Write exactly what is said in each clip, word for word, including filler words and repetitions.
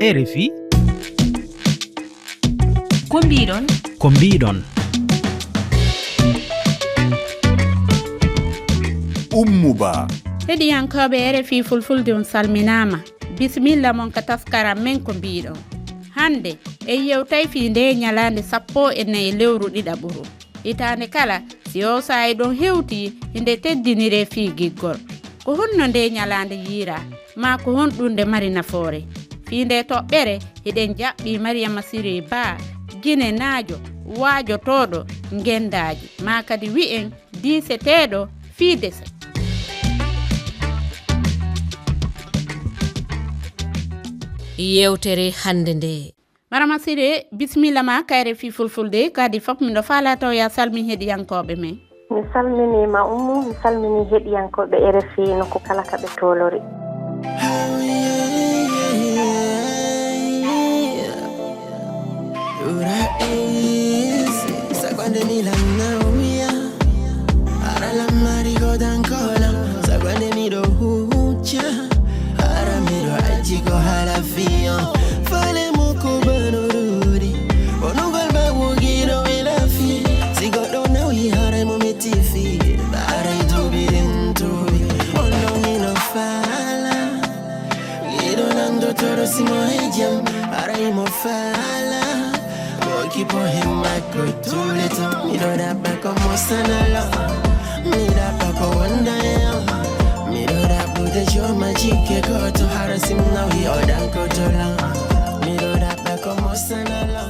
R F I. Ko mbiɗon? Ko mbiɗon? Ummu Ba. Heɗiyankooɓe R F I Fulfulde, on salminaama. Bisimilla mon ka taskaram men Ko mbiɗon. Hannde, en yewtay fii ndee ñalaande sappo e nayi lewru ɗiɗaɓuru. Hitaande kala, si oo saa'i ɗon hewtii, hinde teddiniree fii giggol. Ko honno ndee ñalaande yiiraa? Maa ko honɗun nde mari nafoore? Fii ndee toɓɓere, hiɗen jaɓɓii Mariyama Siree Ba, jinenaajo, waajotooɗo ngendaaji, maa kadi wi'en diiseteeɗo fii dese. Yewtere hannde nde. Marama Siree, bisimilla ma ka R F I Fulfulde, kadi fof miɗo faalaa taw ya salmin heɗiyankooɓe men. Mi salminiima Ummu, mi salminii heɗiyankooɓe R F I nokku kala ka ɓe toolori. Sakwande milan na wiya. Ara lamari godan kolam. Sakwande miɗo huja. Ara miɗo aji ko hala fiyo. Fale mo ko bano rudi. Onugol ba wogiɗo e lafi. Si goɗɗo nawi haray mo mi tifi. Haray tubirin tubi. Ono mino fala. Giɗo nan dotoro simo e jam. Haray mo fala. Boki po hemma ko tuleto. Miɗo ɗaɓɓa ko mosanalo. Mi ɗaɓɓa ko wonda e am. Miɗo ɗaɓɓude joma jikke goto hara simnawi o ɗan ko tola. Miɗo ɗaɓɓa ko mosanalo.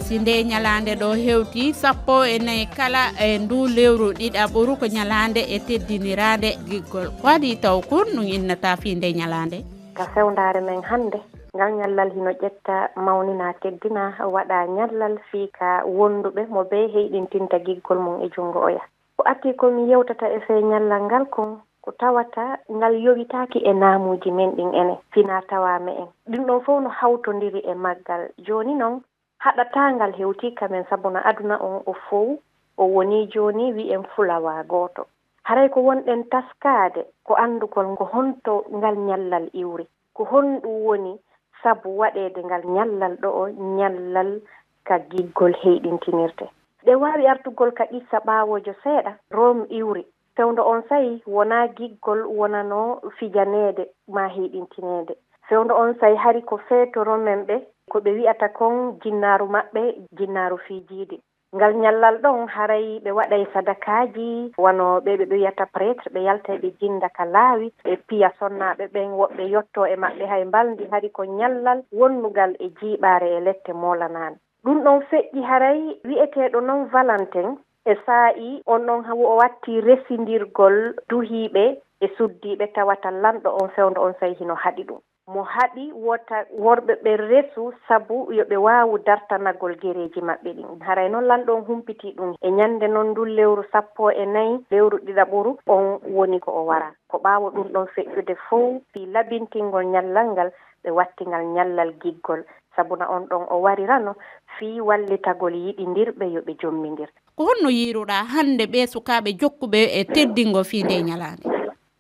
Si ndee ñalaande ɗoo hewtii sappo e nayi kala e nduu lewru ɗiɗaɓuru, ko ñalaande e teddiniraande giggol. Ko adii taw ko honɗun innata fii ndee ñalaande? Ka fewndaare men hannde, ngal ñallal hino ƴetta, mawnina, teddina, waɗa ñallal fii ka wonduɓe mo bee heyɗintinta giggol mum e junngo oya. Ko adii ko mi yewtata e fee ñallal ngal kon, ko tawata ngal yowitaaki e naamuuji men ɗin enen, finaa tawaa me'en. Ɗun ɗon fow no hawtondiri e maggal. Jooni non, haɗataa ngal hewtii ka men, sabuna aduna on o fow, o wonii jooni wi'en fulawaa gooto. Haray ko wonɗen taskaade ko anndugol ko honto ngal ñallal iwri. Ko honɗun woni sabu waɗeede ngal ñallal ɗo'o, ñallal ka giggol heyɗintinirte. Ɗe waawi artugol ka qissa ɓaawoojo seeɗa, Rom iwri. Fewndo on saa'i wonaa giggol wonanoo fijaneede maa heyɗintineede. Fewndo on saa'i hari ko feeto Romen ɓe, ko ɓe wi'ata kon jinnaaru maɓɓe, jinnaaru fiijiidi. Ngal ñallal ɗon, haray ɓe waɗay sadakaaji, wano ɓe, ɓe, ɓe wi'ata prêtre, ɓe yaltay ɓe jinda ka laawi, ɓe piya sonnaaɓe ɓen, woɓɓe yottoo e maɓɓe hay mbalndi, hari ko ñallal wonnugal e jiiɓaare e lette moolanaande. Ɗun ɗon feƴƴi haray wi'eteeɗo non Valentin, e saa'i on ɗon haw o watti resindirgol duhiiɓe e suddiiɓe, tawata lanɗo on fewndo on saa'i hino haɗi ɗun. Mo haɗi wota worɓe ɓen resu sabu yo ɓe waawu dartanagol gereeji maɓɓe ɗin. Haray non lanɗo on humpitii ɗun. E ñande non ndun lewru sappo e nayi, lewru ɗiɗaɓuru, on woni ko o wara. Ko ɓaawo ɗun ɗon feƴƴude fow, fii labintingol ñallal ngal, ɓe watti ngal ñallal giggol. Sabuna on ɗon o warirano fii wallitagol yiɗindirɓe yo ɓe jommindir. Ko honno yiiruɗaa hannde ɓee sukaaɓe jokkuɓe e teddingol fii ndee ñalaande?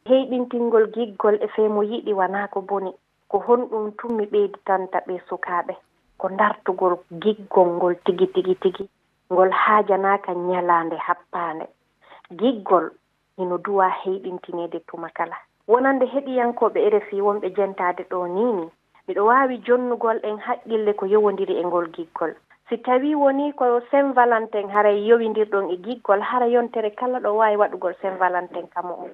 Heyɗintingol giggol e fee mo yiɗi wanaa ko boni. Ko honɗun tun mi ɓeyditanta ɓee sukaaɓe? Ko dartugol giggol ngol tigi, tigi, tigi. Ngol haajanaaka ñalaande happaande. Giggol hino duwaa heyɗintineede tuma kala. Wonande heɗiyankooɓe R F I wonɓe jentaade ɗoo nii nii, miɗo waawi jonnugol en haqqille ko yowondiri e ngol giggol. Si tawii wonii ko Saint Valentin haray yowindirɗon e giggol, hara yontere kala ɗo waawi waɗugol Saint Valentin ka mo'on.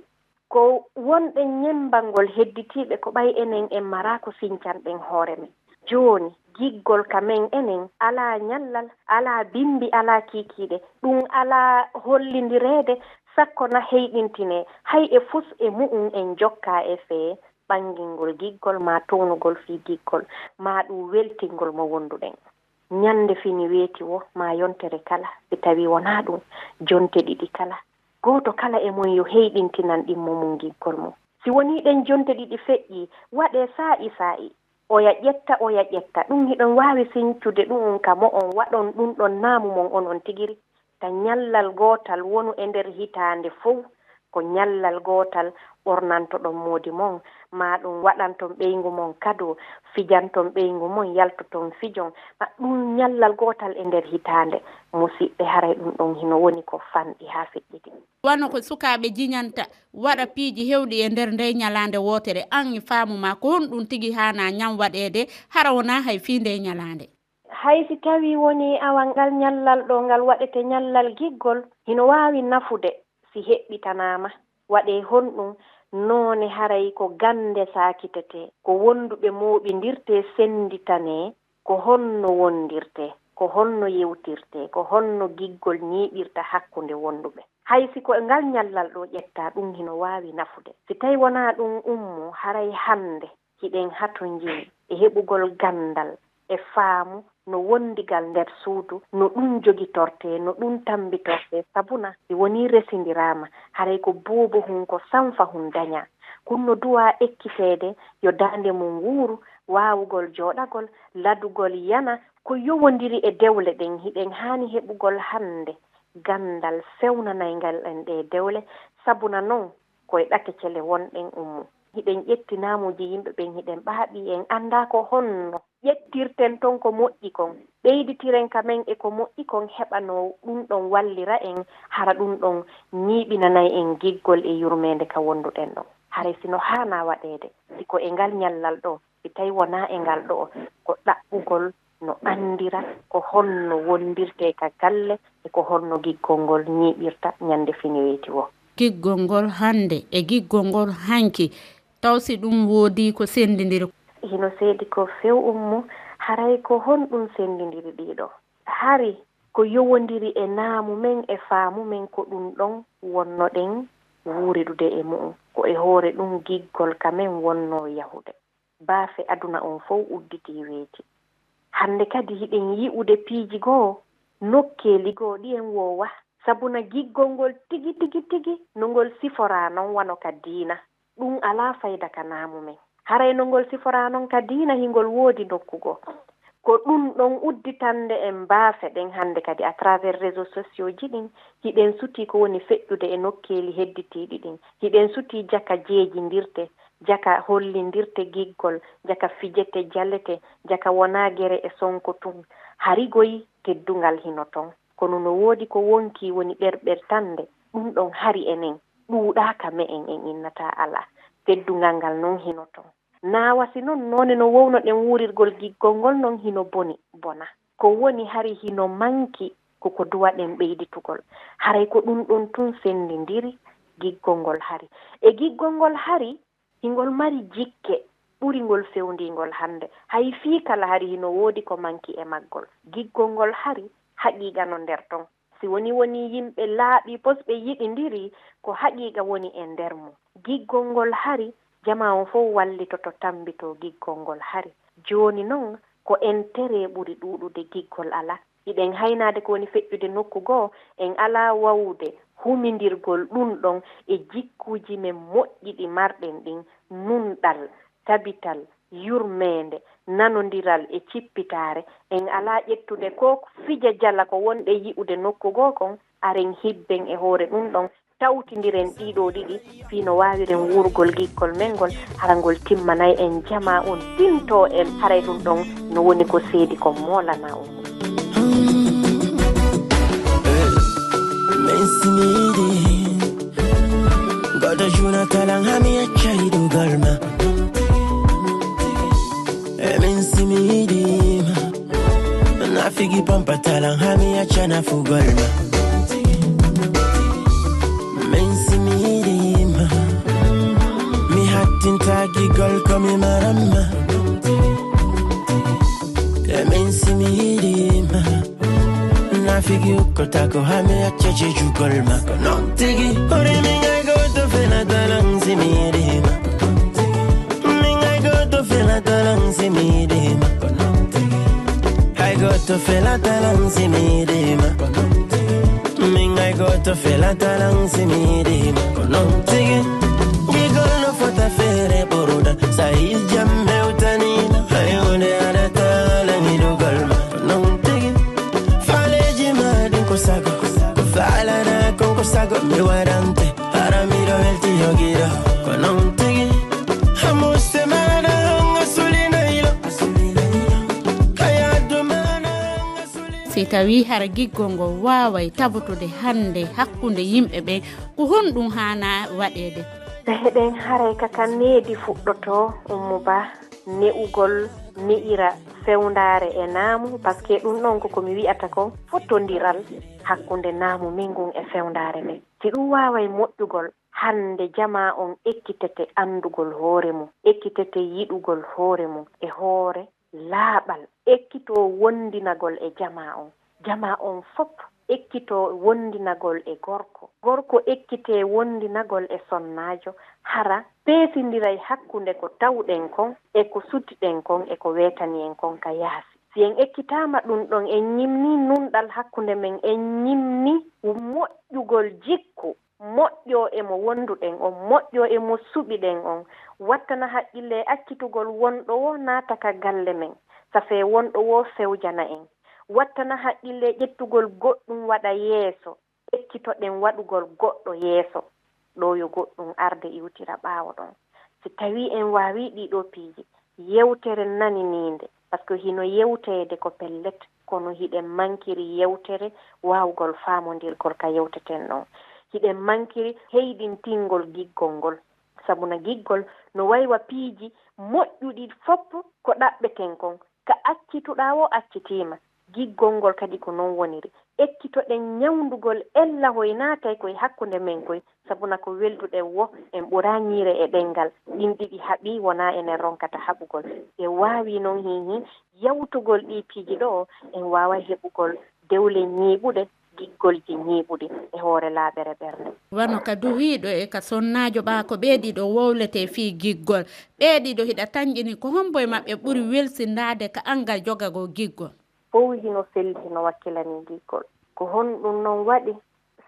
Ko wonɗen ñemmbangol hedditiiɓe ko ɓay enen en maraa ko sincanɗen hoore men. Jooni, giggol ka men enen alaa ñallal, alaa bimbi, alaa kiikiiɗe. Ɗun alaa hollindireede, sakko na heyɗintinee. Hay e fus e mu'un en jokkaa e fee ɓangingol giggol maa townugol fii giggol, maa ɗun weltingol mo wonduɗen. Ñande fini weeti woo, maa yontere kala, si tawii wonaa ɗun, jonte ɗiɗi kala, gooto kala e mon yo heyɗintinan ɗimmo mun giggol mun. Si wonii ɗen jonte ɗiɗi feƴƴii, waɗee saa'i saa'i. Oya ƴetta, oya ƴetta. Ɗun hiɗon waawi sincude ɗu'un ka mo'on, waɗon ɗun ɗon naamu mon onon tigiri. Ta ñallal gootal wonu e nder hitaande fow, ko ñallal gootal ɓornantoɗon moodi mon, Maa ɗum waɗan ton ɓeyngu mon kado, fijan ton ɓeyngu mon, yalto ton fijon. Ma ɗum ñallal gootal e nder hitaande, musiɓɓe, haray ɗum ɗon hino woni ko fanɗi haa feƴƴiti. Wano ko sukaaɓe jiñanta waɗa piiji heewɗi e nder ndee ñalaande wootere, an e faamu maa, ko honɗum tigi haanaa ñan waɗeede, hara wonaa hay fii ndee ñalaande? Hay si tawii wonii awa ngal ñallal ɗoo ngal waɗete ñallal giggol, hino waawi nafude si heɓɓitanaama. Waɗee honɗum? Noone haray ko gannde saakitetee, ko wonduɓe mooɓindirtee, sennditanee, ko honno wondirtee, ko honno yewtirtee, ko honno giggol ñiiɓirta hakkunde wonduɓe. Hay si ko ngal ñallal ɗoo ƴettaa, ɗum hino waawi nafude. Si tawii wonaa ɗum ummo, haray hannde hiɗen hatonjini e heɓugol ganndal e faamu no wondigal nder suudu, no ɗum jogitortee, no ɗum tammbitortee, sabuna si wonii resindiraama, haray ko boobo hun, ko sanfa hun dañaa. Kun no duwaa ekkiteede, yo daande mum wuuru, waawugol jooɗagol, ladugol yana, ko yowondiri e dewle ɗen, hiɗen haani heɓugol hannde ganndal fewnanayngal en ɗee dewle, sabuna non ko e ɗate cele wonɗen ummo. Hiɗen ƴetti naamuuji yimɓe ɓen, hiɗen ɓaaɓii, en anndaa ko honno ƴettirten ton ko moƴƴi kon, ɓeyditiren ka men e ko moƴƴi kon, heɓa no ɗum ɗon wallira en, hara ɗum ɗon ñiiɓinanay en giggol e yurmeende ka wonduɗen ɗon. Haray si no haanaa waɗeede, si ko e ngal ñallal ɗoo, si tawi wonaa e ngal ɗoo, ko ɗaɓɓugol no anndira ko honno wondirtee ka galle e ko honno giggol ngol ñiiɓirta ñande fini weeti woo. Giggol ngol hannde e giggol ngol hanki, taw si ɗum woodii ko senndindiri? Hino seedi ko few ummo, haray ko honɗum senndindiri ɗiɗo? Hari ko yowondiri e naamu men e faamu men, ko ɗum ɗon wonnoɗen wuuridude e mu'un. Ko e hoore ɗum giggol ka men wonnoo yahude. Baafe aduna on fow udditii weeti. Hannde kadi hiɗen yi'ude piiji goo, nokkeeli goo ɗi en woowa. Sabuna giggol ngol tigi, tigi, tigi, no ngol siforaa non wano ka diina, ɗum alaa fayda ka naamu men. Haray no ngol siforaa non ka diina, hingol woodi nokku goo. Ko ɗum ɗon udditande en baafe ɗen hannde kadi à travers réseaux sociaux ji ɗin, hiɗen sutii ko woni feƴƴude e nokkeeli hedditiiɗi ɗin. Hiɗen sutii jaka jeejindirte, jaka hollindirte giggol, jaka fijete, jalete, jaka wonaa gere e sonko tun. Hari goy teddungal hino ton. Kono no woodi ko wonkii woni ɓerɓertande, ɗum ɗon hari enen, ɗuuɗaaka me'en, en innataa alaa. Teddungal ngal non hino ton. Naa wasi non, noone no wownoɗen wuurirgol giggol ngol non hino boni, bona. Ko woni hari hino manki ko ko duwaɗen ɓeyditugol. Haray ko ɗum ɗon tun senndindiri giggol ngol hari. E giggol ngol hari, hingol mari jikke ɓuri ngol fewndingol hannde. Hay fii kala hari hino woodi ko manki e maggol. Giggol ngol hari haqiiqa no nder ton. Si woni woni yimɓe laaɓi pos ɓe yiɗindiri, ko haqiiqa woni e nder mum. Giggol ngol hari, jamaa on fow wallitoto tammbitoo giggol ngol hari. Jooni non, ko enteree ɓuri ɗuuɗude, giggol alaa. Hiɗen haynaade ko woni feƴƴude nokku goo, en alaa wawude humindirgol ɗum ɗon e jikkuuji men moƴƴi ɗi marɗen ɗin, nunɗal, tabital, yurmeende, nanondiral e cippitaare. En alaa ƴettude ko fija jala ko wonɗe yi'ude nokku goo kon, aren hibben e hoore ɗum ɗon, tawtindiren ɗiɗo ɗiɗi, fii no waawiren wuurgol giggol men ngol, hara ngol timmanay en, jamaa on tintoo en, haray ɗum ɗon no woni ko seedi kon moolanaa on. Min simiidi, goɗɗo juna kalan hami accay ɗugol ma. E min simiidi ma, na figi pompa talan hami accana fugol ma. Min simiidi ma, mi hattinta gigol ko mi maramma. E min simiidi ma, na figi ukkota ko hami accece jugol ma. Ko non tigi, ore mi ngai goto fela talan simiidi ma. Min ay goto fela talan si mi dima. Ay goto fela talan si mi dima. Min ay goto fela talan si mi dima. Ko non tigi. Gigol no fota fere boruda. Sa il jamme utanina. Ay wonde ada talan idugol ma. Ko non tigi. Faleji ma din ko sago. Ko falana kon ko sago mi warante. Haramiro el tiyo giro. Ko non tigi. Amo Si tawii hara giggol ngol waaway tabotude hannde hakkunde yimɓe ɓen, ko honɗum haanaa waɗeede? Pehe ɗen haray ka ka needi fuɗɗotoo, Ummu Ba, ne'ugol ne'ira fewndaare e naamu, parce que ɗum ɗon ko ko mi wi'ata kon fottondiral hakkunde naamu men ngun e fewndaare nden. Si ɗum waaway moƴƴugol, hannde jamaa on ekkitete anndugol hoore mum, ekkitete yiɗugol hoore mum e hoore laaɓal, ekkitoo wonndinagol e jamaa on. Jamaa on fof ekkitoo wonndinagol e gorko. Gorko ekkitee wonndinagol e sonnaajo, hara peesindiray hakkunde ko tawɗen kon e ko sutiɗen kon e ko weetani en kon ka yaasi. Si en ekkitaama ɗum ɗon, en ñimnii nunɗal hakkunde men, en ñimnii moƴƴugol jikku, moƴƴoo e mo wonduɗen on, moƴƴoo e mo suɓiɗen on, wattana haqqille accitugol wonɗo woo naata ka galle men, safee wonɗo woo fewjana en, wattana haqqille ƴettugol goɗɗum waɗa yeeso, ekkitoɗen waɗugol goɗɗo yeeso, ɗoo yo goɗɗum arde iwtira ɓaawo ɗon. Si tawii en waawii ɗii ɗoo piiji, yewtere naniniinde, parce que hino yewteede ko pellet, kono hiɗen mankiri yewtere waawugol faamondirgol ka yewteten ɗon. Hiɗen mankiri heyɗintingol giggol ngol, sabuna giggol no waywa piiji moƴƴuɗi fof ko ɗaɓɓeten kon, ka accituɗaa woo accitiima. Giggol ngol kadi ko non woniri. Ekkitoɗen ñawndugol ella hoy naatay koy hakkunde men koy, sabuna ko welduɗen woo, en ɓuraa ñiire e ɗenngal. Ɗin ɗiɗi haɓii, wonaa enen ronkata haɓugol. En waawii non hiihi yawtugol ɗii piiji ɗoo, en waaway heɓugol dewle ñiiɓuɗe, giggolji ñiiɓuɗi e hoore laaɓere ɓernde. Wano ka duhiiɗo e ka sonnaajo ɓaa ko ɓee ɗiɗo wowletee fii giggol. Ɓee ɗiɗo hiɗa tanƴini ko hombo e maɓɓe ɓuri welsindaade ka anngal jogagol giggol? Fow hino selli no wakkilanii giggol. Ko honɗum non waɗi?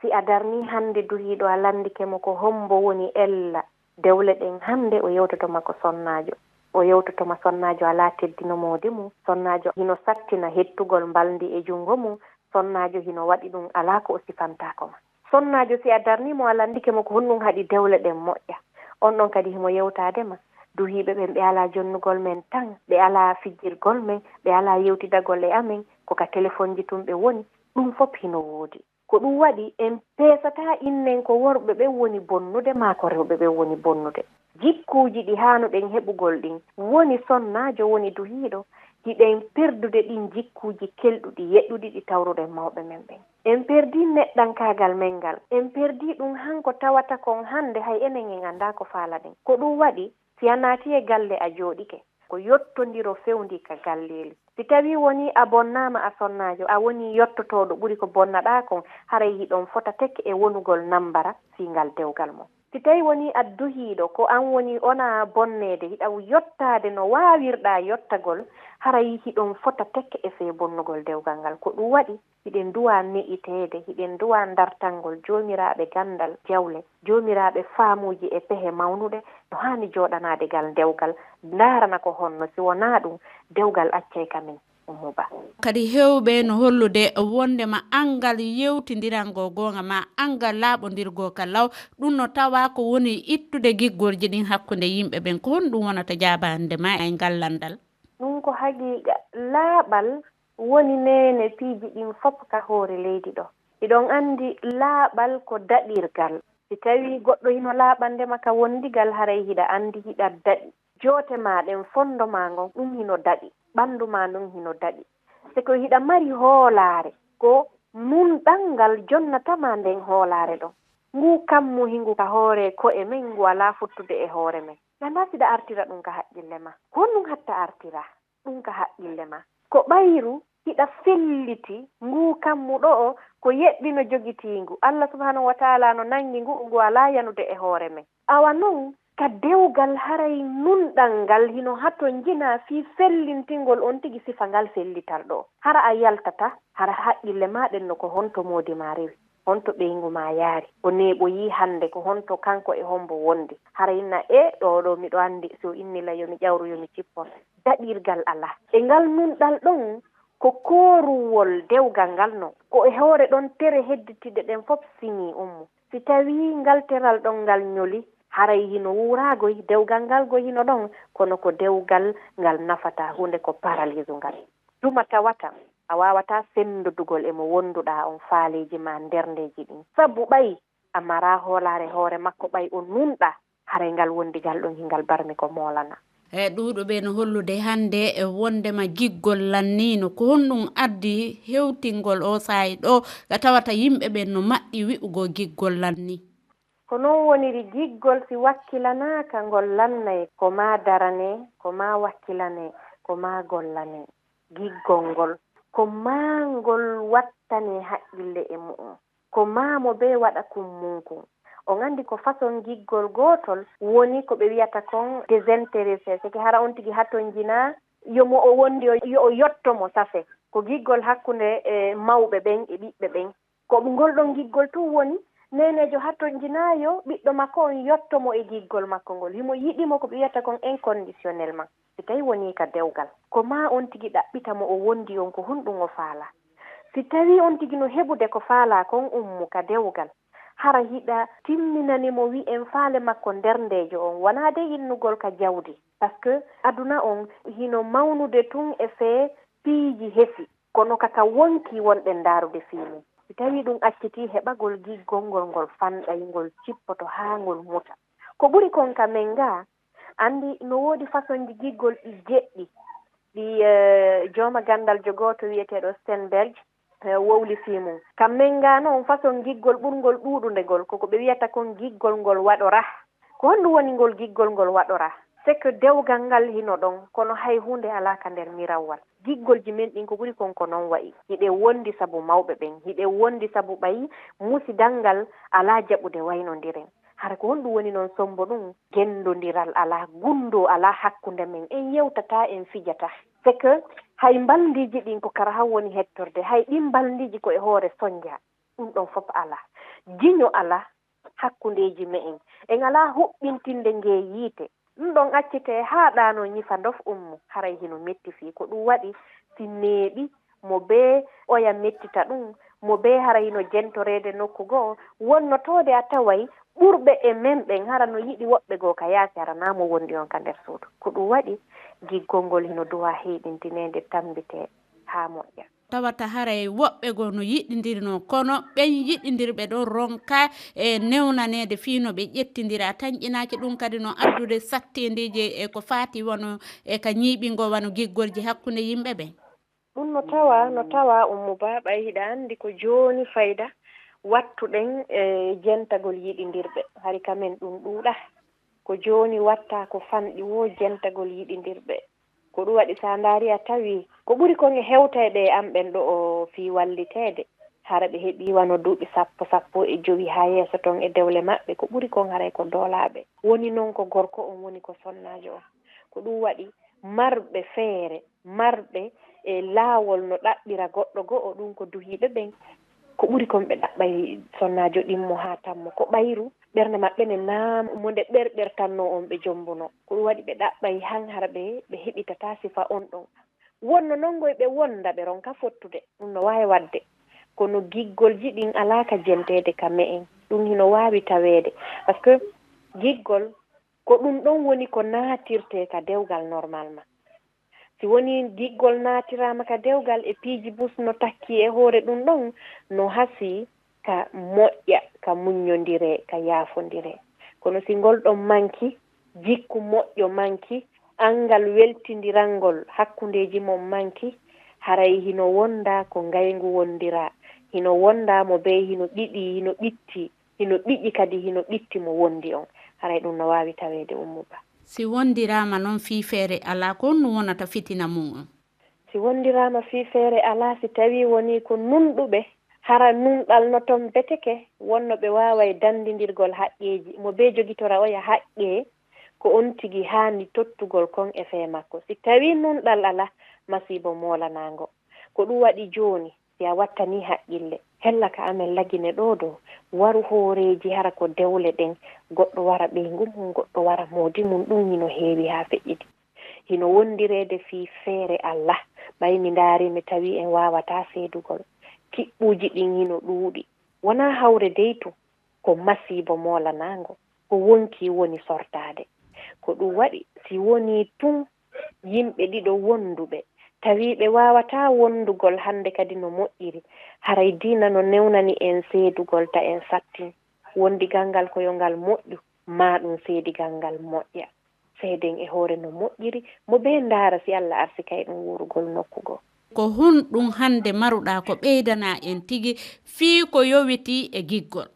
Si a darnii hannde duhiiɗo a lanndike mo ko hombo woni ella dewle ɗen, hannde o yewtoto ma ko sonnaajo. O yewtoto ma sonnaajo alaa teddino moodi mum. Sonnaajo hino sattina hettugol mbalndi e junngo mum. Sonnaajo hino waɗi ɗum alaa ko o sifantaako ma. Sonnaajo si a darnii mo a lanndike mo ko honɗum haɗi dewle ɗen moƴƴa, on ɗon kadi himo yewtaade ma. Duhiiɓe ɓen ɓe alaa jonnugol men tan, ɓe alaa fijirgol men, ɓe alaa yewtidagol e amen, ko ka telefonji tun ɓe woni. Ɗum fof hino woodi. Ko ɗum waɗi en peesataa innen ko worɓe ɓen woni bonnude maa ko rewɓe ɓen woni bonnude. Jikkuuji ɗi haanuɗen heɓugol ɗin woni sonnaajo, woni duhiiɗo, hiɗen perdude ɗin jikkuuji kelɗuɗi, yeɗɗuɗi ɗi tawruɗen mawɓe men ɓen. En perdii neɗɗankaagal men ngal. En perdii ɗum han ko tawata kon hannde hay enen en anndaa ko faalaɗen. Ko ɗum waɗi si a naatii e galle a jooɗike, ko yottondiro fewndii ka galleeli. Si tawii wonii a bonnaama a sonnaajo, a wonii yottotooɗo ɓuri ko bonnaɗaa kon, haray hiɗon fota tek e wonugol nammbara fii ngal dewgal mon. Si tawii wonii a duhiiɗo, ko an woni onaa bonneede, hiɗa yottaade no waawirɗaa yottagol, haray hiɗon fota tek e fee bonnugol dewgal ngal. Ko ɗum waɗi hiɗen duwaa ne'iteede, hiɗen duwaa dartangol joomiraaɓe ganndal jawle, joomiraaɓe faamuuji e pehe mawnuɗe no haani jooɗanaade ngal dewgal, ndaarana ko honno, si wonaa ɗum, dewgal accay ka men, Ummu Ba. Kadi heewɓe no hollude wonndema anngal yewtindirangol goonga maa anngal laaɓondirgol ka law, ɗum no tawaa ko woni ittude giggolji ɗin hakkunde yimɓe ɓen. Ko honɗum wonata jaabaande maa e ngal lanndal? Ɗum ko haqiiqa, laaɓal woni neene piiji ɗin fof ka hoore leydi ɗo. Hiɗon anndi laaɓal ko daɗirgal. Si tawii goɗɗo hino laaɓande ma ka wondigal, haray hiɗa anndi hiɗa daɗi. Joote maa ɗen, fondo maa ngon, ɗum hino daɗi. Ɓanndu maa ndun hino daɗi. Se ko hiɗa mari hoolaare, ko nunɗal ngal jonnata ma nden hoolaare ɗon. Ngu kammu hingu ka hoore ko'e men, ngu alaa fottude e hoore men. Nana siɗa artira ɗum ka haqqille ma. Ko honɗum hatta artira ɗum ka haqqille ma? Ko ɓayru hiɗa felliti nguu kammu ɗo'o ko yeɓɓino jogitiingu. Allah subhanahu wa ta'ala no nangi ngu, ngu alaa yanude e hoore men. Awa non, ka dewgal haray nunɗal ngal hino hatonjinaa fii fellintingol on tigi sifa ngal fellital ɗo'o. Hara a yaltata, hara haqqille maa ɗen no ko honto moodi maa rewi? Honto ɓeyngu maa yaari? O neeɓoyii hannde, ko honto kanko e hombo wondi? Hara inna, e ɗoo ɗoo miɗo anndi, si o inni lan yo mi ƴawru, yo mi cippor. Daɗirgal alaa. E ngal nunɗal ɗon, ko kooruwol dewgal ngal non. Ko e hoore ɗon tere hedditiiɗe ɗen fof siñii ummu. Si tawii ngal teral ɗon ngal ñoli, haray hino wuuraa goy, dewgal ngal goy hino ɗon, kono ko dewgal ngal nafataa huunde, ko paralisungal. Tuma tawata a waawataa senndodugol e mo wonduɗaa on faaleeji maa nderndeeji ɗin. Sabu ɓay a maraa hoolaare hoore makko, ɓay o nunɗaa, haray ngal wondigal ɗon hingal barmi ko moolanaa. E ɗuuɗuɓe no hollude hannde e wondema giggol lanniino. Ko honɗum addi hewtingol o saa'i ɗo, ka tawata yimɓe ɓen no maɗɗi wi'ugol giggol lanni? Ko non woniri, giggol si wakkilanaaka, ngol lannay, ko maa daranee, ko maa wakkilanee, ko maa gollanee. Giggol ngol, ko maa ngol wattanee haqqille e mu'un. Ko maa mo bee waɗa kun mun kun. On anndi ko façon giggol gootol woni ko ɓe wi'ata kon désintéressé, seke hara on tigi hatonjinaa yo mo o wondi o, yo o yotto mo safe. Ko giggol hakkunde e mawɓe ɓen e ɓiɓɓe ɓen. Ko ngol ɗon giggol tun woni, neeneejo hatonjinaa yo ɓiɗɗo makko on yotto mo e giggol makko ngol. Himo yiɗi mo ko ɓe wi'ata kon inconditionnellement. Si tawi wonii ka dewgal, ko maa on tigi ɗaɓɓita mo o wondi on ko honɗum o faalaa. Si tawii on tigi no heɓude ko faalaa kon ummu ka dewgal, hara hiɗa timminani mo wi'en faale makko nderndeejo on, wanaa de innugol ka jawdi. Parce que aduna on hino mawnude tun e fee piiji hesi, kono ka ka wonkii wonɗen ndaarude fii mun. Si tawii ɗum accitii heɓagol giggol ngol, ngol fanɗay, ngol cippoto haa ngol muta. Ko ɓuri kon ka men gaa, anndi no woodi fasonji giggol ɗi jeɗɗi, ɗi, eh, jooma ganndaljo gooto wi'eteeɗo Sternberg, eh, wowli fii mun. Ka men gaa non, fason giggol ɓurngol ɗuuɗude ngol, ko ko ɓe wi'ata kon giggol ngol waɗoraa. Ko honɗum woni ngol giggol ngol waɗoraa? C'est que dewgal ngal hino ɗon, kono hay huunde alaa ka nder mirawwal. Giggolji men ɗin ko ɓuri kon ko non wa'i. Hiɗen wondi sabu mawɓe ɓen, hiɗen wondi sabu ɓay musidal ngal alaa jaɓude waynondiren. Hara ko honɗum woni non sombo ɗum? Genndondiral alaa, gunndoo alaa hakkunde men. En yewtataa, en fijataa. C'est que hay mbalndiiji ɗin ko kara han woni hettorde, hay ɗin mbalndiiji ko e hoore sonjaa. Ɗum ɗon fof alaa. Jiño alaa hakkundeeji me'en. En alaa huɓɓintinde ngee yiite. Ɗum ɗon accitee haa ɗaanoo ñifa ndof ummu, haray hino metti fii. Ko ɗum waɗi si neeɓi mo bee oya mettita ɗum, mo bee hara hino jentoreede nokku goo, wonnotoode a taway ɓurɓe e men ɓen hara no yiɗi woɓɓe goo ka yaasi, hara naa mo wondi on ka nder suudu. Ko ɗum waɗi giggol ngol hino duwaa heyɗintineede, tammbitee haa moƴƴa. Tawata haray woɓɓe goo no yiɗindirnoo, kono ɓen yiɗindirɓe ɗon ronka e newnaneede fii no ɓe ƴettindira. A tanƴinaaki ɗum kadi no addude satteendeeji e ko faati wano e ka ñiiɓingol wano giggolji hakkunde yimɓe ɓen? Ɗum no tawaa, no tawaa Ummu Ba, ɓay hiɗa anndi ko jooni fayda wattuɗen e jentagol yiɗindirɓe. Hari ka men ɗum ɗuuɗaa. Ko jooni wattaa ko fanɗi woo jentagol yiɗindirɓe. Ko ɗum waɗi si a ndaari a tawi ko ɓuri kon e hewtayɓe e am ɓen ɗo o fii walliteede. Hara ɓe heɓii wano duuɓi sappo, sappo e jowi haa yeeso ton e dewle maɓɓe. Ko ɓuri kon haray ko doolaaɓe. Woni non ko gorko on woni ko sonnaajo on. Ko ɗum waɗi marɓe feere, marɓe e laawol no ɗaɓɓira goɗɗo go'o, ɗum ko duhiiɓe ɓen. Ko ɓuri kon ɓe ɗaɓɓay sonnaajo ɗimmo haa tammo. Ko ɓayru ɓernde maɓɓe ne naa mo nde ɓerɓertannoo on ɓe jommbunoo. Ko ɗum waɗi ɓe ɗaɓɓay han hara ɓe, ɓe heɓitataa sifa on ɗon. Wonno non ngoy ɓe wonda ɓe ronka fottude. Ɗum no waawi waɗde. Kono giggolji ɗin alaa ka jenteede ka me'en. Ɗum hino waawi taweede. Parce que giggol ko ɗum ɗon woni ko naatirtee ka dewgal normalement. Si wonii giggol naatiraama ka dewgal e piiji bus no takkii e hoore ɗum ɗon, no hasii ka moƴƴa, ka muññondiree, ka yaafondiree. Kono si ngol ɗon manki, jikku moƴƴo manki, anngal weltindirangol hakkundeeji mon manki, haray hino wonda ko ngayngu wondiraa, hino wonda mo bee hino ɗiɗi, hino ɓitti, hino ɓiƴi kadi hino ɓitti mo wondi on. Haray ɗum no waawi taweede Ummu Ba. Si wondiraama non fii feere alaa, ko honɗum wonata fitina mum on? Si wondiraama fii feere alaa, si tawii wonii ko nunɗuɓe, hara nunɗal no ton beteke, wonno ɓe waaway danndindirgol haqqeeji, mo bee jogitora oya haqqee, ko on tigi haani tottugol kon e fee makko. Si tawii nunɗal alaa, masiibo moolanaango. Ko ɗum waɗi jooni, si a wattanii haqqille, hella ka amen Lagine ɗoo ɗoo, waru hooreeji hara ko dewle ɗen, goɗɗo wara ɓeyngu mum, goɗɗo wara moodi mum, ɗum hino heewi haa feƴƴiti. Hino wondireede fii feere Alla, ɓay mi ndaarii mi tawii en waawataa seedugol. Kiɓɓuuji ɗin hino ɗuuɗi. Wonaa hawre dey tun, ko masiibo moolanaango, ko wonkii woni sortaade. Ko ɗum waɗi, si wonii tun yimɓe ɗiɗo wonduɓe, Tawi ɓe waawataa wondugol hannde kadi no moƴƴiri, haray diina no newnani en seedugol ta en sattin. Wondigal ngal ko yo ngal moƴƴu, maa ɗum seedigal ngal moƴƴa. Seeden e hoore no moƴƴiri, mo bee ndaara si Alla arsikay ɗum wuurugol nokku goo. Ko honɗum hannde maruɗaa ko ɓeydanaa en tigi fii ko yowitii e giggol?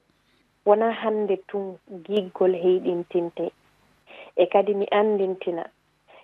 Wonaa hannde tun giggol heyɗintintee. E kadi mi anndintina,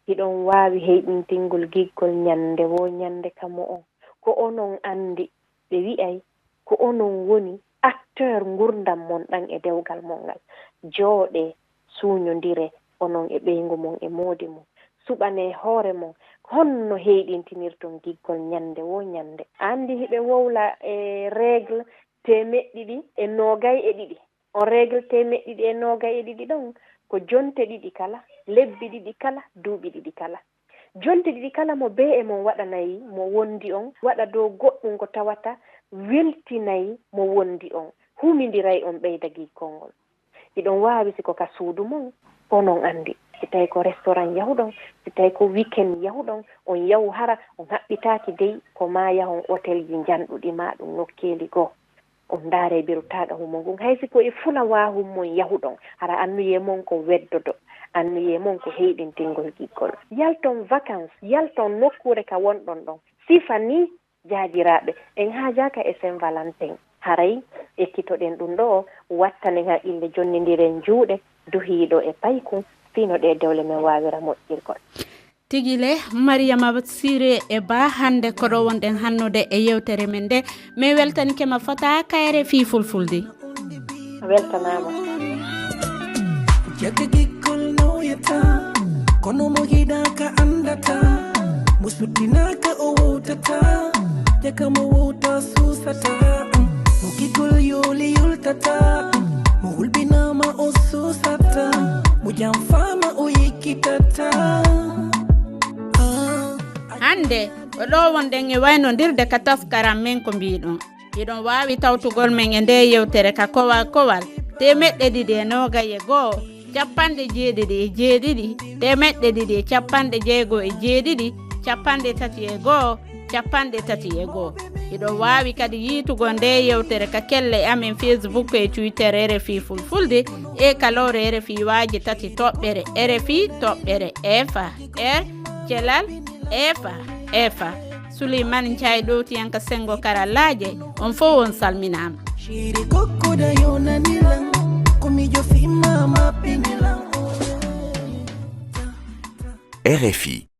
hiɗon waawi heyɗintingol giggol ñannde woo ñannde ka mo'on. Ko onon anndi, ɓe wi'ay, ko onon woni acteur ngurndan mon ɗan e dewgal mon ngal. Jooɗee, suuñondiree, onon e ɓeyngu mon e moodi mon. Suɓanee hoore mon, honno heyɗintinirton giggol ñannde woo ñannde. Anndi hiɓe wowla e règle teemeɗɗe ɗiɗi e noogay e ɗiɗi. On règle teemeɗɗe ɗiɗi e noogay e ɗiɗi ɗon, ko jonte ɗiɗi kala, lebbi ɗiɗi kala, duuɓi ɗiɗi kala. Jonte ɗiɗi kala mo bee e mon waɗanay mo wondi on, waɗa dow goɗɗum ko tawata weltinay mo wondi on, humindiray on ɓeyda giggol ngol. Hiɗon waawi si ko ka suudu mon, onon anndi. Si tawi ko restaurant yahuɗon, si tawi ko weekend yahuɗon, on yahu hara, on haɓɓitaaki dey, ko maa yahon hotelji njanɗuɗi maa ɗum nokkeeli goo. On ndaaree beru taaɗa humo ngun, hay si ko e fulawaa humon yahuɗon, hara annuyee mon ko weddodo, annuyee mon ko heyɗintingol giggol. Yalton vacances, yalton nokkuure ka wonɗon ɗon. Sifa nii, jaajiraaɓe, en haajaaka e Saint Valentin. Haray ekkitoɗen ɗum ɗoo, wattanen haqqille, jonnindiren juuɗe, duhiiɗo e paykun, fii no ɗee dewle men waawira moƴƴirgol. Tigi le, Mariama Siré e Ba, hannde ko ɗo wonɗen hannude e yewtere men nde. Min weltanike ma fota ka R F I Fulfulde. A weltanaama. Jagga giggol nawyata, kono mo hiɗaaka anndata, mo suttinaaka o wowtata, jaka mo wowta suusata, mo giggol yooli yultata, mo hulɓinaama o suusata, mo janfaama o yikkitata. Hannde ko ɗo wonɗen e waynondirde ka taskaram men ko mbiɗon. Hiɗon waawi tawtugol men e nde yewtere ka kowal kowal, teemeɗɗe ɗiɗi e noogay e go'o, capanɗe jeeɗiɗi e jeeɗiɗi, teemeɗɗe ɗiɗi e capanɗe jeego e jeeɗiɗi, capanɗe tati e go'o, capanɗe tati e go'o. Hiɗon waawi kadi yiitugol nde yewtere ka kelle amen Facebook e Twitter R F I Fulfulde e ka lowre R F I waaji tati toɓɓere R F I toɓɓere F R, cellal F R, F R. Suleymani Njaay ɗowtiyanka senngo karallaaje, on fow on salminaama. Ciiri kokkoda yonanilan, ko mijo fimma mappinilan. R F I.